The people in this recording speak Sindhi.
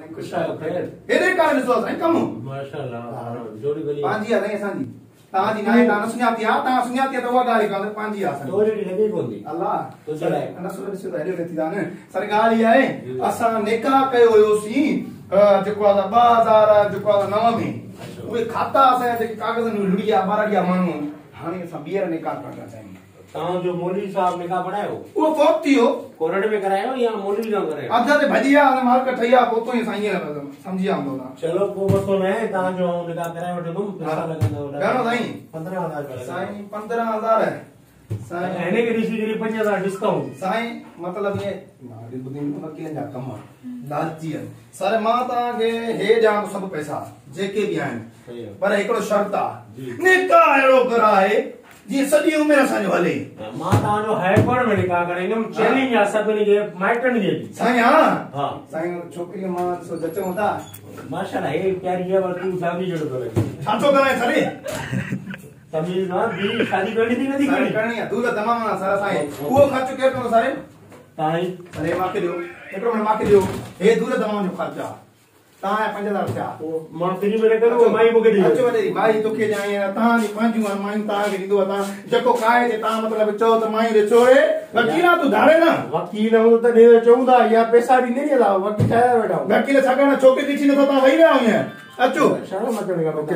سائين خوش آهيو خير هيڏي ڪار ڏسو سائين ڪم ماشاءالله جوڙي ڀلي پنهنجي آ سائين اسان جي توهان جي ناهي توهان نه سڃاتي آ توهان سڃاتي آ ته اها ڳالهه ئي ڪانه پنهنجي آ سائين تو جهڙي لڳي ڪون ٿي الله تنهنجي لاء نسل ڏسو ته هيڏي ٿي نه سر ڳالهه اها آهي اسان نڪاح ڪيو هيوسين جيڪو آ 2000 جيڪو آ 9 ۾ اهي کاتا اسان جا جيڪي ڪاغذن ۾ لڙي ويا ٻارڙي جا ماڻهو هاڻي اسان ٻيهر نڪاح ڪرڻ ٿا چاهيون. توهان جو مولوي صاحب نڪاح پڙهايو؟ اهو فوت ٿي ويو. ڪورٽ ۾ ڪرايو يا مولوي کان ڪرايو؟ اڌ تي ڀڄي ويا اسان مالڪ ٺهي ويا پوء تون ئي سائين سمجهي ويا هوندو توهان. چلو ڪو مسئلو ناهي توهان جو آئون نڪاح ڪرائي وٺندم پئسا لڳندا گهڻو سائين؟ 15,000 رپيا لڳندا. سائين 15,000 سائين هن کي ڏسي ڪري 5,000 ڊسڪائونٽ. سائين مطلب ائين مان ٻڌي وڪيلن جا ڪم لالچي آهن سر مان توهان کي هي ڏيان ٿو سڀ پئسا جيڪي به آهن پر هڪڙو شرط آ نڪاح اهڙو ڪرائي جيئن سڄي عمر اسان جو هلي. مان توهان جو هاء ڪورٽ ۾ نڪاح ڪرائيندم چئلينج آ سڀني کي مائٽن کي به. سائين ها ها سائين ڇوڪري مان ڏسو جچون ٿا. ماشاءالله هي پياري آ پر تون داغي جهڙو ٿو لڳين. ڇا ٿو ڪرائين سري؟ تميز نه ٻي شادي ڪرڻي ٿي نٿي ڪرڻي. ڪرڻي آ دولت تمام آ سر سائين اهو خرچ ڪير ڪندو سري؟ تائين سري ماکي ڏيو هڪڙو منٽ ماکي ڏيو هي دولت تمام جو خرچ آ. توهان جا 5,000 ٿيا. مان فري ۾ نه ڪرو مائي مونکي ڏي. اچو وڏيري مائي توکي ڏيان ۽ توهان جي پنهنجون آهن مايون توهان کي ڏيندو توهان جيڪو کائي تي توهان مطلب چئو ته مايون ڏي ڇو ري وڪيل آ تون ڌاڙيل آ. وڪيل هوندو تڏهن ته چئون ٿا يا پئسا ڏيندي ني اسان وڪيل ٺاهيا ويٺا آهيون. وڪيل ڇا ڪرڻ ڇوڪري ڏٺي نٿو توهان وئي رهيا آهيو اچو. شرم اچڻ کپي.